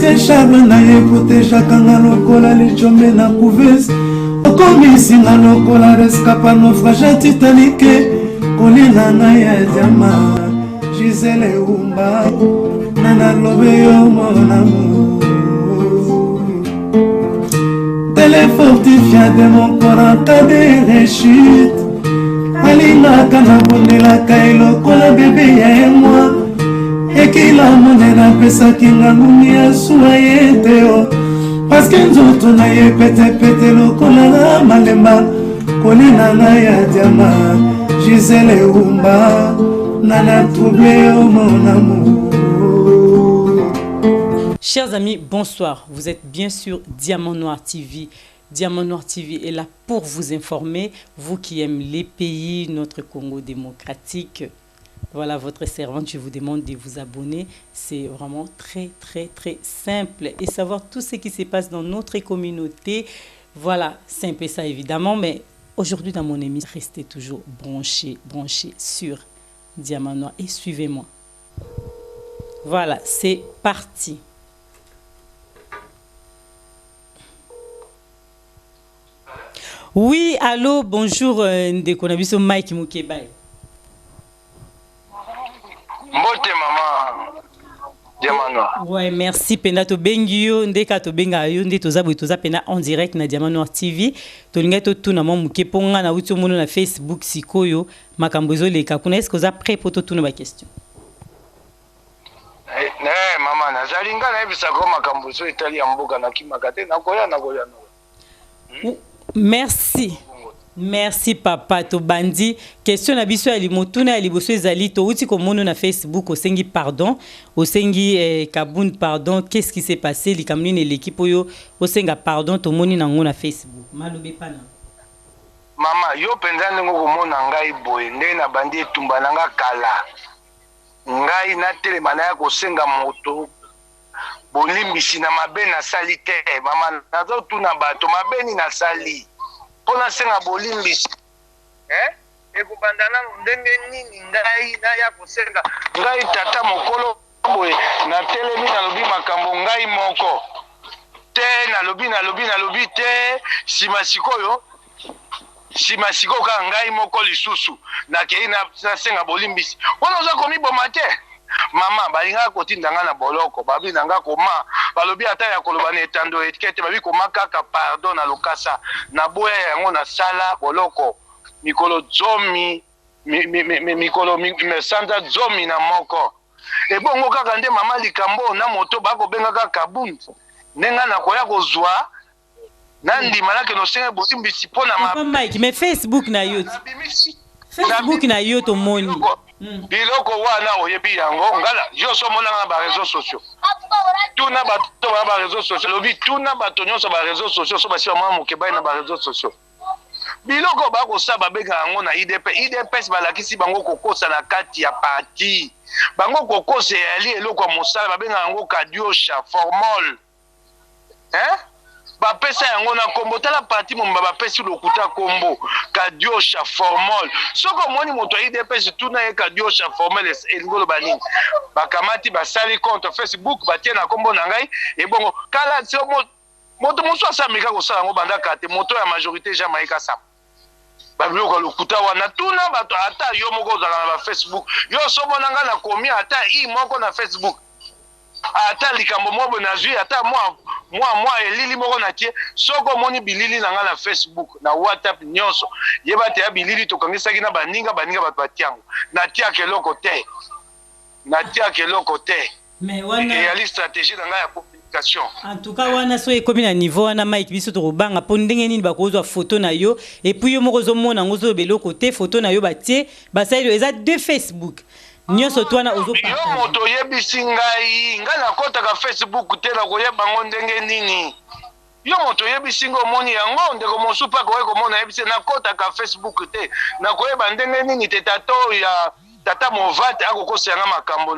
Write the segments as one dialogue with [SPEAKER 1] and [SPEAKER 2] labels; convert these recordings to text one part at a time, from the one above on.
[SPEAKER 1] Charme na ye protejaka nga lokola lijombe na couveuse, okomisi nga lokola rescapa naufrage ya Titanic, kolina na ya diama Gisele Umba na nalobe yo mon amour. Tele fortifia de mon corps en cas de rechute, alingaka nabondelaka ye lokola bebe ya ye mwa ekila monene apesaki nga ngungi ya suwa ye te o parceke nzoto na ye petepete lokola na malemba kolina na ya diama Gisele Umba nana trouble yo mon amour.
[SPEAKER 2] Chers amis, bonsoir. Vous êtes bien sûr Diamant Noir TV. Diamant Noir TV est là pour vous informer, vous qui aimez les pays, notre Congo démocratique. Voilà votre servante, je vous demande de vous abonner. C'est vraiment très, très, très simple. Et savoir tout ce qui se passe dans notre communauté. Voilà, c'est un peu ça évidemment, mais aujourd'hui dans mon émission, restez toujours branchés, branchés sur Diamant Noir et suivez-moi. Voilà, c'est parti. Oui, allô, bonjour, ndeko na biso Mike Mukebay.
[SPEAKER 3] Mbote mama Diamant Noir.
[SPEAKER 2] Ouais, merci penda tobengi yo ndeka tobenga yo nde toza boye, toza pena en direct na Diamant Noir TV. Tolingai totuna mwa moke mpo nga nauti omona na Facebook sikoyo makambo ezoleka kuna. Est-ce que oza prêt mpo totuna ba question?
[SPEAKER 3] Eh, mama, nazali nga nayebisaka yo makambo so etali ya mboka, nakimaka te, nakoya nakoya.
[SPEAKER 2] Merci. Merci papa. Tobandi question na biso ya limotuna ya liboso ezali touti komona na Facebook osengi pardon, osengi Kabund pardon. Qu'est-ce qui s'est passé? Likambo nini eleki mpo yo osenga pardon? Tomoni nango na Facebook. Maloba epa na.
[SPEAKER 3] Mama, yo mpenza ndenge okomona ngai boye, ndenge nabandi etumba na nga kala, ngai natelema naya kosenga moto bolimbisi na mabe nasali te. Mama, nazotuna bato mabe nini nasali mpo nasenga bolimbisi? Ekobanda nano ndenge nini ngai naya kosenga? Ngai tata mokolo boye natelemi nalobi makambo ngai moko te, nalobi nalobi nalobi te, nsima sikoyo, nsima sikoyo kaka ngai moko lisusu nakei nasenga bolimbisi. Wana oza komiboma te mama. Balingaka kotinda ngai na boloko, babi na nga koma, balobi ata ya koloba na etando eke te, babi koma kaka pardon na lokasa. Naboya yango, nasala boloko mikolo 10, mikolo sanza 11. Ebongo kaka nde mama likambo na moto bakobengaka Kabund, nde ngai nakoya kozwa nandima nakende osenga bolimbisi mpo na
[SPEAKER 2] Papa Mike, mais Facebook na yo, Facebook na yo tomoni.
[SPEAKER 3] Biloko wana oyebi yango ngala yo so omonanga na bareseau sociaux. Tuna bato baya bareseau sociaux, lobi tuna bato nyonso bareseau sociaux so basi bamwana Mokebai na bareseau sociaux. Biloko bakosala babengaka yango na IDP IDPS, balakisi bango kokosa na kati ya parti. Bango kokosa eyali eloko ya mosala, babengaka yango kadiosha formol, hein? Bapesa yango na kombo. Tala parti momba bapesi lokuta kombo kadiosha formol. Soki omoni moto ya IDPS, tuna ye kadiosha formol elingi oloba nini. Bakamati basali compte Facebook, batie na kombo na ngai. Ebongo kala moto mosusu asameka kosala yango banda kala te. Moto ya majorité Jean Maïka Sama babiloko ya lokuta wana, tuna bato. Ata yo moko ozalaka na bafacebook, yo osomona ngai nakomi ata i moko na Facebook, ata likambo moko boye nazwi, ata mwa mwa mwa elili moko natie. Soki omoni bilili na ngai na Facebook, na WhatsApp nyonso, yeba te ya bilili tokangisaki na baninga baninga bato batiango. Natiaka eloko te, natiaka eloko te.
[SPEAKER 2] Mais wana
[SPEAKER 3] eyali stratégie na ngai ya communication.
[SPEAKER 2] En tout cas wana so ekomi na niveau wana, Mike, biso tokobanga mpo ndenge nini bakozwa photo na yo et puis yo moko ozomona yango, ozoloba eloko te. Photo na yo batie, basali eza de Facebook nyonso to wana.
[SPEAKER 3] Yo moto oyebisi ngai, ngai nakɔtaka Facebook te, nakoyeba yango ndenge nini? Yo moto oyebisi ngai omoni yango. Ndeko mosusu mpe akoki komona, yebisi nakɔtaka Facebook te, nakoyeba ndenge nini te tata oyo ya tata Movate akokosa yanga makambo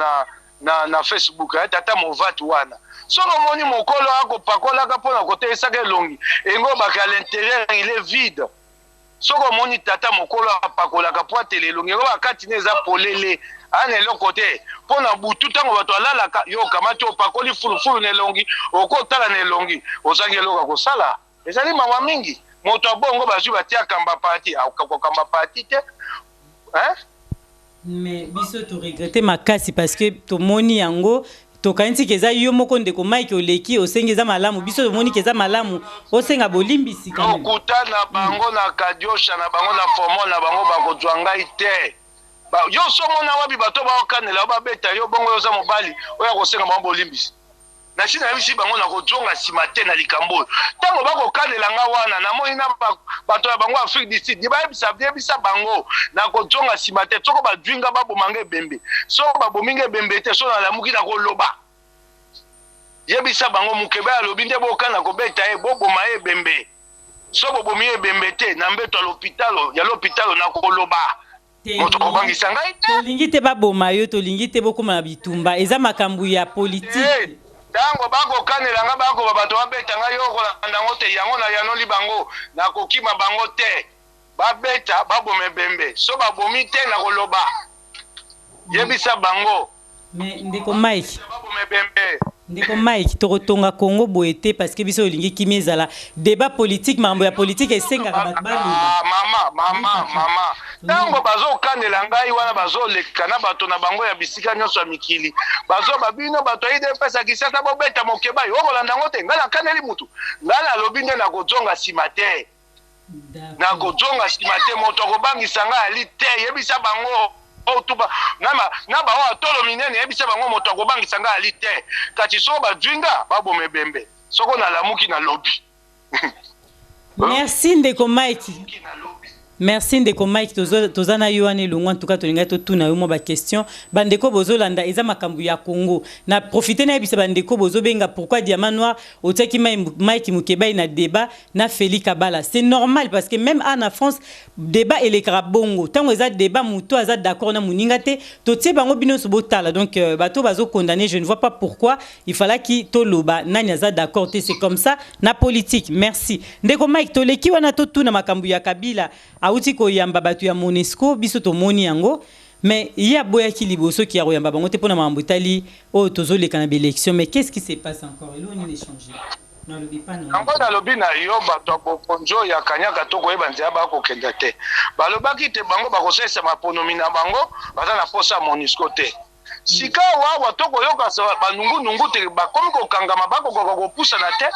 [SPEAKER 3] na Facebook? Tata Movate wana, soki omoni mokolo akopakolaka mpona kotelisaka elongi, engo baka à l'intérieur il est vide. Soki omoni tata mokolo apakolaka mpo atela elongi yango, bakati ne eza polele, aya na eloko te. Mpo na butu ntango bato alalaka, yo okamati opakoli fulufulu na elongi, okotala na elongi, ozangi eloko ya kosala. Ezali mawa mingi. Moto ya bongo bazwi batie akamba parti, akokamba parti te. Hein?
[SPEAKER 2] Mais biso to regretter makasi parce que tomoni yango, tokanisi ke eza yo moko. Ndeko Mike, oleki osengi, eza malamu. Biso tomoni ke eza malamu osenga bolimbisi quand même.
[SPEAKER 3] Lokuta na bango, na kadiosha na bango, na formol na bango, bakozwa ngai te. Yo so omona wapi bato baokanela yo, babeta yo bongo, yo oza mobali oyo akosenga bango bolimbisi? Nasi nayebisi bango, nakozonga nsima te na likambo oyo. Ntango bakokanela nga wana, namoni na bato ya bango Afrique du Sud, bayebisa, yebisa bango, nakozonga nsima te. Soko bazwi nga, baboma nga ebembe. Soko babomi nga ebembe te, so nalamuki, nakoloba. Yebisa bango, Mokeba alobi nde bokana kobeta ye, boboma ye ebembe. So bobomi ye ebembe te, na mbeto ya lopitalo, ya lopitalo, nakoloba. Moto akobangisa ngai te.
[SPEAKER 2] Tolingi te baboma yo, tolingi te bokóma na bitumba, eza makambo ya politike.
[SPEAKER 3] Ntango bakokanela nga, bakoba bato babeta ngai, yo okolanda yango te. Yango nayanoli bango, nakokima bango te. Babeta, baboma ebembe. So babomi te, nakoloba. Yebisa bango.
[SPEAKER 2] Mais ndeko Mike,
[SPEAKER 3] baboma ebembe.
[SPEAKER 2] Ndeko Mike, tokotonga Congo boye te, parce que biso olingi kimia ezala. Débat politique, makambo ya politique esengaka bato baloba.
[SPEAKER 3] Ah, mama, mama, mama, ntango bazokanela ngai wana, bazoleka na bato na bango ya bisika nyonso ya mikili, bazoba bino bato ya UDPS ya Kinshasa, bobeta Mokebai, okolanda yango te. Ngai nakaneli mutu, ngai nalobi nde nakozonga nsima te, nakozonga nsima te. Moto akobangisa ngai ali te. Yebisa bango oyo na baoyo atolo minene, yebisa bango, moto akobangisa ngai ali te. Kasi soko bazwi nga, baboma ebembe. Soko nalamuki, nalobi.
[SPEAKER 2] Merci ndeko Mike, merci ndeko Mike. Toza na yo wana elongo. En tout cas, tolingai totuna yo mwa baquestion. Bandeko bozolanda, eza makambo ya Congo. Na profite nayebisa bandeko bozobenga: pourquoi Diamant Noir otiaki Mike Mokebai na débat na Félix Kabala? C'est normal, parce que même na France, débat elekaka bongo. Ntango eza débat, moto aza d'accord na moninga te, totie bango, bino nyonso botala. Donc bato bazocondamner, je ne vois pas pourquoi il fallaki toloba nani aza d'accord te. C'est comme ça na politique. Merci ndeko Mike. Toleki wana, totuna makambo ya Kabila. Awuti koyamba bato ya MONUSCO, biso tomoni yango, mais ye aboyaki liboso ki ya koyamba bango te mpona makambo etali oyo tozoleka na baélection. Mais qu'est-ce qui se passe encore? Eloko nini échange? Nalobi pa.
[SPEAKER 3] Yango nalobi na yo, bato ya bokonzi oyo ya kanyaka, to koyeba nzela bakokenda te. Balobaki te bango bakosalisa maponomi na bango, baza na posa ya MONUSCO te. Sika awa tokoyoka banungunungu te, bakomi kokangama, bakokoka kopusana te.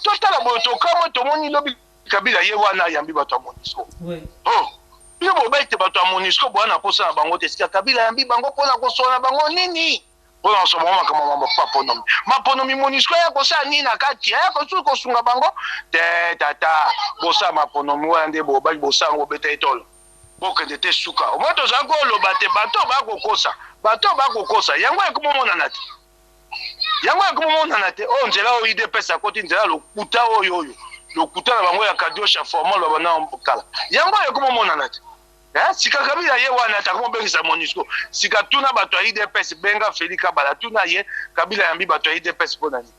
[SPEAKER 3] Totala boye, tokamwe, tomoni lobi Kabila ye wana ayambi bato ya MONUSCO. Oh, bino boba ete bato ya MONUSCO boya na posa na bango te. Sika Kabila ayambi bango mpona kosola na bango nini? Mpona kosola bango makambo maponomi. Maponomi, MONUSCO aya kosala nini na kati? Aya kosuki kosunga bango te. Tata, bosala maponomi wana nde bobaki, bosala yango, bobeta etolo, bokende te. Suka omoi tozala koloba te, bato bakokosa, bato bakokosa. Yango ekomomonana te, yango ekomomonana te. Oyo nzela oyo UDPS akoti, nzela lokuta oyo, oyo lokuta na bango ya kadiosha formal, babanda kala, yango oyo ekomomonana te. Sika Kabila ye wana ata komobengisa MONUSCO. Sika tuna bato ya UDPS, benga Félix Kabala, tuna ye: Kabila yambi bato ya UDPS mpo na nini?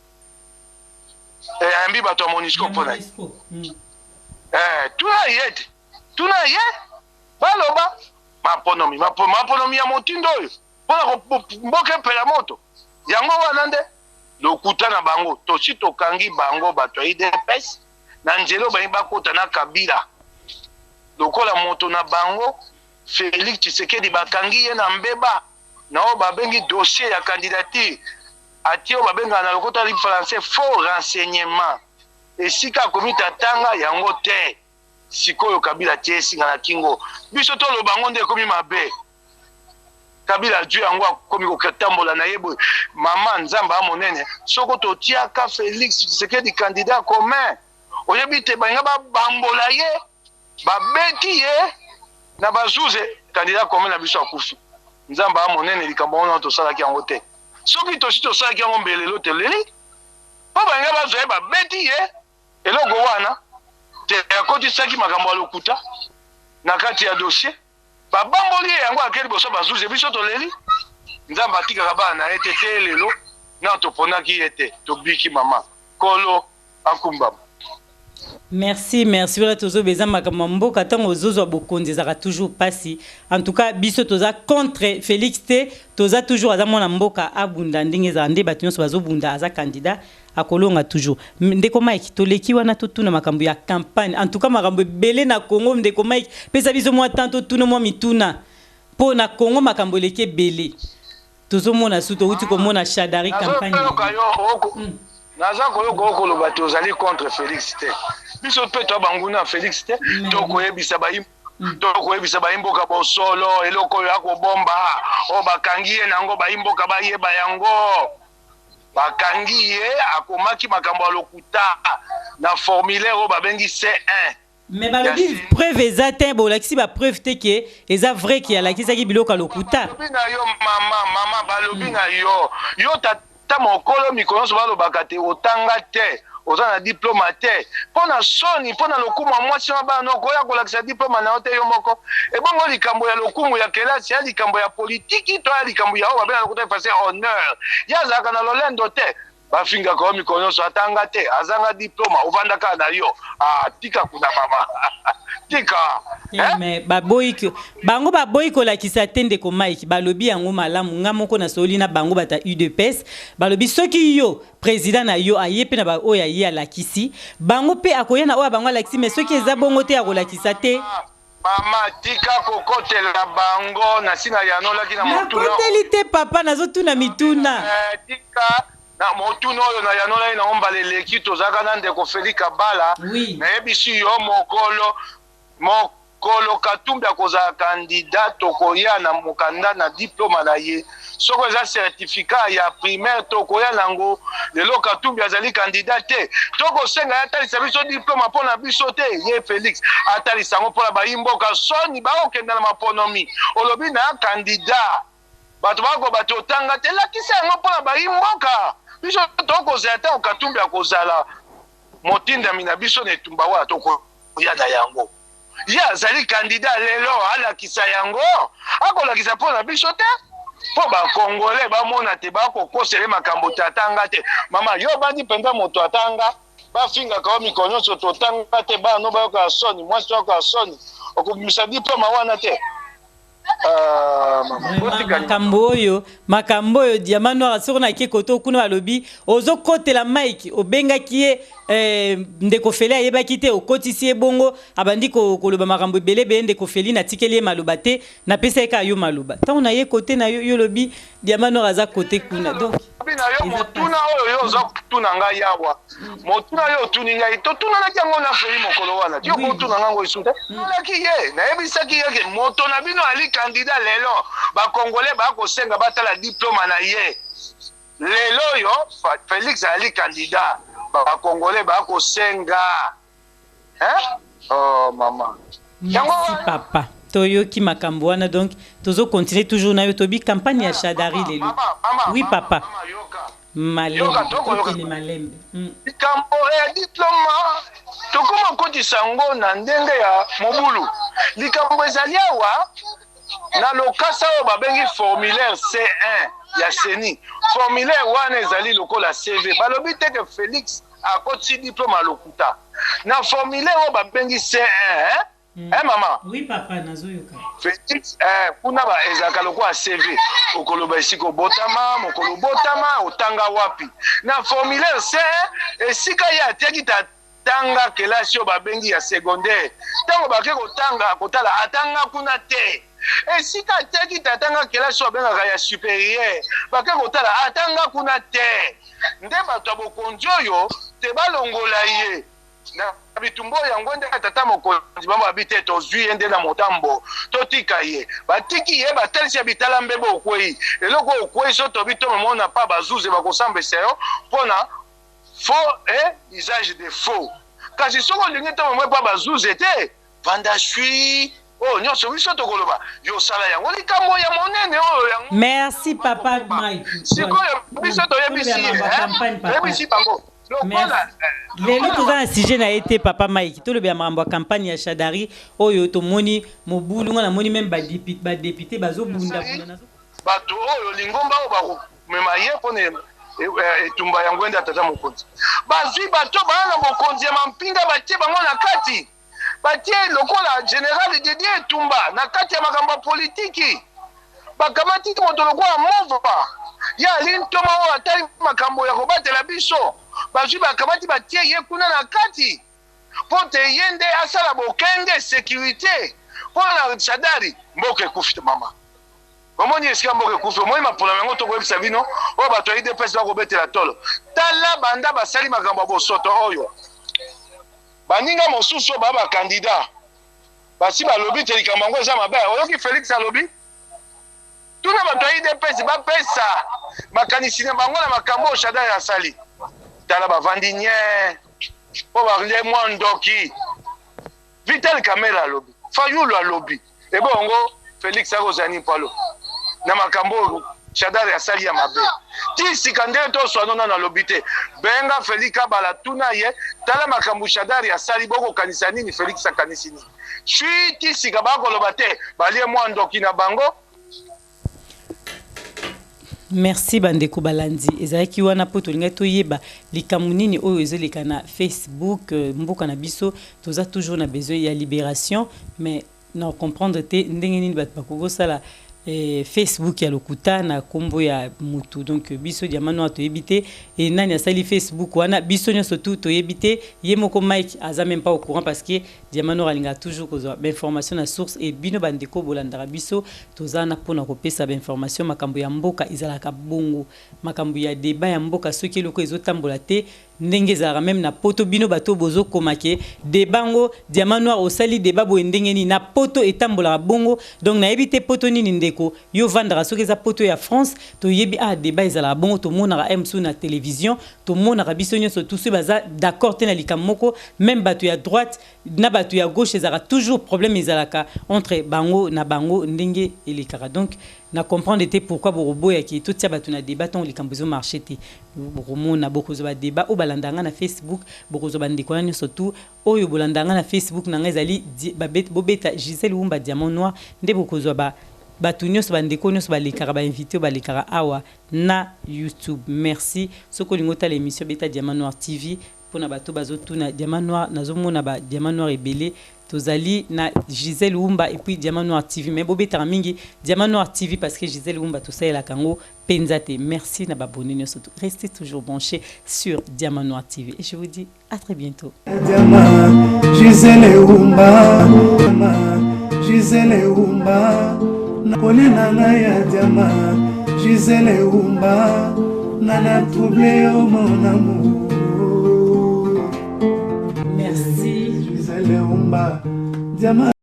[SPEAKER 3] Ayambi bato ya MONUSCO mpo na nini? Tuna ye te, tuna ye, baloba maponomi, maponomi ya motindo oyo mpona mboka epela moto. Yango wana nde lokuta na bango. Tosi tokangi bango, bato ya UDPS, na nzela oyo balingi bakota na Kabila lokola moto na bango. Félix Tshisekedi, bakangi ye na mbeba na oyo babengi dossier ya candidature, atie oyo babengaka na lokota ya français faux renseignement, esika akomi tatanga yango te. Sikoyo Kabila tie esinga na kingo, biso toloba yango nde ekomi mabe. Kabila azwi yango, akomi kotambola na ye boye. Mama, Nzambe a monene. Soko totiaka Félix Tshisekedi candidat commun, oyebi te, balinga babambola ye, babeti ye na bazuze, candidat commun na biso akufi. Nzambe a monene. Likambo wana tosalaki yango te. Soki tosi tosalaki yango, mbelelo teleli mpo balinga bazwa ye, babeti ye eloko wana te. Akotisaki makambo ya lokuta na kati ya dossier, babamboli ye yango, ake liboso bazuze, biso toleli. Nzambe atikaka bana na ye te. Te lelo na toponaki ye te, tobiki. Mama, Kolo akumbama.
[SPEAKER 2] Merci, merci. Wana tozoba eza makambo ya mboka. Ntango ozozwa bokonzi, ezalaka toujours mpasi. En tout cas, biso toza contre Félix te, toza toujours, aza mwana mboka, abunda ndenge ezala nde bato nyonso bazobunda. Aza candidat, akolonga toujours. Ndeko Mike, toleki wana, totuna makambo ya campagne. En tout cas, makambo ebele na Congo. Ndeko Mike, pesa biso mwa temps, totuna mwa mituna mpo na Congo. Makambo eleki ebele, tozomona su, touti komona Shadary, campagne.
[SPEAKER 3] Naza koyoka okoloba te, ozali contre Félix te. Biso mpe toya banguna ya Félix te. Tokoyebisa bayi, tokoyebisa bayimboka bosolo. Eloko oyo akobomba, oyo bakangi ye nango, bayimboka bayeba yango. Bakangi ye, akomaki makambo ya lokuta na formulaire oyo babengi C1.
[SPEAKER 2] Mais balobi preuve eza te, bolakisi bapreuve te ke eza vrai ke alakisaki biloko ya lokuta.
[SPEAKER 3] Balobi na yo, mama, mama, balobi na yo, yo tata mokolo, mikolo nyonso balobaka te otanga te, oza na diplôme te. Mpo na soni, mpo na lokumu ya mwasi na bana, okoya kolakisa diplôme na yo te yo moko. Ebongo likambo ya lokumu ya kelasi, ya likambo ya politiki to ya likambo ya oyo babenga lokuta effacer honneur? Ye azalaka na lolendo te. Bafingaka yo mikolo nyonso, atanga te, azanga diplôme, ovanda kaka na yo. Ah, tika kuna, mama, tika.
[SPEAKER 2] Eh? Mais baboyi, bango baboyi kolakisa te. Ndeko Mike, balobi yango malamu. Nga moko nasoli na bango, bata UDPS balobi soki yo président na yo aye mpe na baoyo aye alakisi, bango mpe akoya na oyo bango alakisi. Mais soki eza bongo te, akolakisa te.
[SPEAKER 3] Mama, tika kokotela bango. Na ntina yanolaki na
[SPEAKER 2] motuna. Nakoteli te, papa, nazotuna mituna.
[SPEAKER 3] Eh, tika na motuna oyo nayanolaki nango mbala eleki. Tozalaka na ndeko Félix Kabala. Nayebisi yo, mokolo mokolo Katumbi akozala candidat, tokoya na mokanda na diplôme na ye. Soki eza certificat ya primaire, tokoya nango. Lelo Katumbi azali candidat te, tokosenga ye atalisa biso diplôme mpo na biso te. Ye Félix atalisa yango mpona bayimboka. Soni, bakokenda na maponomi, olobi na candidat, bato bakoba te otanga te. Lakisa yango mpona bayimboka. Biso tokozela ntango Katumbi akozala motindami na biso na etumba wana, tokoya na yango. Ye azali candidat lelo, alakisa yango. Akolakisa mpo na biso te, mpo bakongole bamona te bakokosele makambo te atanga te. Mama, yo obandi mpenza moto atanga, bafingaka yo mikolo nyonso, totanga te, bana no bayokaka soni, mwasi oyokaka soni, okobimisa diplôme wana te.
[SPEAKER 2] Makambo oyo, makambo oyo, Diamant Noir, soki nake koto kuna, balobi ozokotela Mike, obengaki ye, ndeko Feli ayebaki te, okotisi ye bongo, abandi koloba makambo ebele ebele. Ndeko Feli, natikeli ye maloba te, napesa ye kaka yo maloba. Ntango na ye kote na yo, yo olobi Diamant Noir aza kote kuna, donc
[SPEAKER 3] na yo motuna oyo yo oza kotuna ngai awa, motuna oyo otuni ngai, totunanaki yango na Feli mokolo wana. Ti okotuna ngango esu te. Tunaki ye, nayebisaki ye ke moto na bino ali candidat lelo, bakongole bakosenga batala diplôme na ye. Lelo oyo Félix ali candidat, bakongole bakosenga. Oh, mama.
[SPEAKER 2] Merci, papa, toyoki makambo wana. Donc tozocontinue toujours na yo. Tobi campagne ya Shadary lelo. Oui, papa, malembe, tokende malembe.
[SPEAKER 3] Likambo ya diplôme, tokoma kotisa yango na ndenge ya mobulu. Likambo ezali awa na lokasa oyo babengi formulaire C1 ya CENI. Formulaire wana ezali lokola CV. Balobi te ke Félix akotisi diplôme ya lokuta na formulaire oyo babengi C1, eh? Eh, mama.
[SPEAKER 2] Oui, papa, nazoyoka.
[SPEAKER 3] Félix, eh, kuna ba ezalaka lokola CV. Okoloba esika obotama, mokolo obotama, otanga wapi. Na formulaire C, esika ye atiaki tanga kelasi oyo babengi ya secondaire, ntango bake kotanga kotala, atanga kuna te. Esika atiaki tatanga kelasi oyo babengaka ya supérieur, bake kotala, atanga kuna te. Nde bato ya bokonzi oyo te balongola ye na bitumba oyo. Yango nde tata mokonzi bango babi te, tozwi ye nde na motambo, totika ye. Batiki ye, batalisi ya bitala mbebo, okwei eloko oyo okwei. So tobi tomemona pa bazuze, bakosambisa yo mpona faux et usage de faux. Kasi soki olingi tomemo epa bazuze te, vanda sui oyo nyonso biso tokoloba, yo osala yango likambo ya monene oyo yango.
[SPEAKER 2] Merci, papa Mike.
[SPEAKER 3] Sikoyo biso toyebisi ye, toyebisi bango.
[SPEAKER 2] Lelo toza na sujet na ye te, papa Mike. Tolobela makambo ya campagne ya Shadary oyo tomoni mobulu. Nga namoni même badéputé bazobundabunda.
[SPEAKER 3] Bato oyo lingomba oyo bakomema ye mpona Etumba ya ngwende ya tata mokonzi. Bazwi bato baa na bokonzi ya mampinga, batie bango na kati, batie lokola General Didier Etumba na kati ya makambo ya politiki. Bakamati moto lokola Mova, ye ali ntoma oyo atali makambo ya kobatela biso. Bazwi, bakamati, batie ye kuna na kati mpo te ye nde asala bokenge, securite, mpo na Shadary. Mboka ekufi mama. Omoni esika mboka ekufi? Omoni maponami yango tokoyebisa bino oyo bato ya UDPS bakobetela tolo? Tala banda basali makambo ya bosoto oyo, baninga mosusu oyo baa bakandida basi balobi te likambo yango eza mabe. Oyoki Felix alobi? Tuna bato ya UDPS bapesa makanisi na bango na makambo oyo Shadary asali. Tala, bavandi nye mpo balie mwa ndoki. Vital Kamerhe alobi, Fayulu alobi, ebongo Felix akozala nini mpo aloba na makambo oyo Shadary asali ya mabe? Ti sika ndenge toswano, nano alobi te. Benga Felix Kabala, tuna ye: tala makambo Shadary asali, bokokanisa nini? Felix akanisi nini? Sui ti sika bakoloba te, balie mwa ndoki na bango.
[SPEAKER 2] Merci bandeko balandi. Ezalaki wana mpo tolingaki toyeba likambo nini oyo ezoleka na Facebook. Mboka na biso, toza toujours na besoin ya libération, mais na comprendre te ndenge nini bato bakoki kosala Facebook ya lokuta na nkombo ya mutu. Donc biso Diamant Noir toyebi te e nani asali Facebook wana. Biso nyonso tu toyebi te. Ye moko Mike aza même pas au courant, parce que Diamant Noir alingaka toujours kozwa bainformation na source. E bino bandeko bolandaka biso, toza na mpona kopesa bainformation. Makambo ya mboka ezalaka bongo, makambo ya débat ya mboka, soki eloko ezotambola te ndenge ezalaka même na Poto. Bino bato bozokoma ke débat ngo, Diamant Noir osali débat boye, ndenge nini na Poto etambolaka bongo? Donc nayebi te Poto nini ndeko yo vandaka. Soki eza Poto ya France, toyebi a débat ezalaka bongo, tomonaka m mosusu na télévision, tomonaka biso nyonso tu. Soki baza d'accord te na likambo moko, même bato ya droite na bato ya gauche, ezalaka toujours problème, ezalaka entre bango na bango ndenge elekaka. Donc na comprendre te pourquoi bokoboyaki totia bato na débat ntango likambo ezomarche te. Bokomona, bokozwa badébat oyo balanda nga na Facebook, bokozwa bandeko wana nyonso tu oyo bolanda nga na Facebook na ngai. Ezali bobeta Gisele Wumba Diamant Noir nde bokozwa ba bato nyonso, bandeko nyonso balekaka, bainvité oyo balekaka awa na YouTube. Merci. Soki olingi otala émission, beta Diamant Noir TV. Mpona bato bazotuna Diamant Noir, nazomona ba Diamant Noir ebele. Tozali na Gisèle Wumba et puis Diamant Noir TV, mais bobetaka mingi Diamant Noir TV, parce que Gisèle Wumba tosalelaka yango mpenza te. Merci na babone nyonso. Restez toujours branchés sur Diamant Noir TV et je vous dis à très bientôt.
[SPEAKER 1] Diamant, Gisèle Wumba, Gisèle Wumba, pole na ngai ya diamant, Gisèle Wumba, nana trouble yo mon amour.
[SPEAKER 2] Merci.
[SPEAKER 1] Gisèle Wumba, diamant.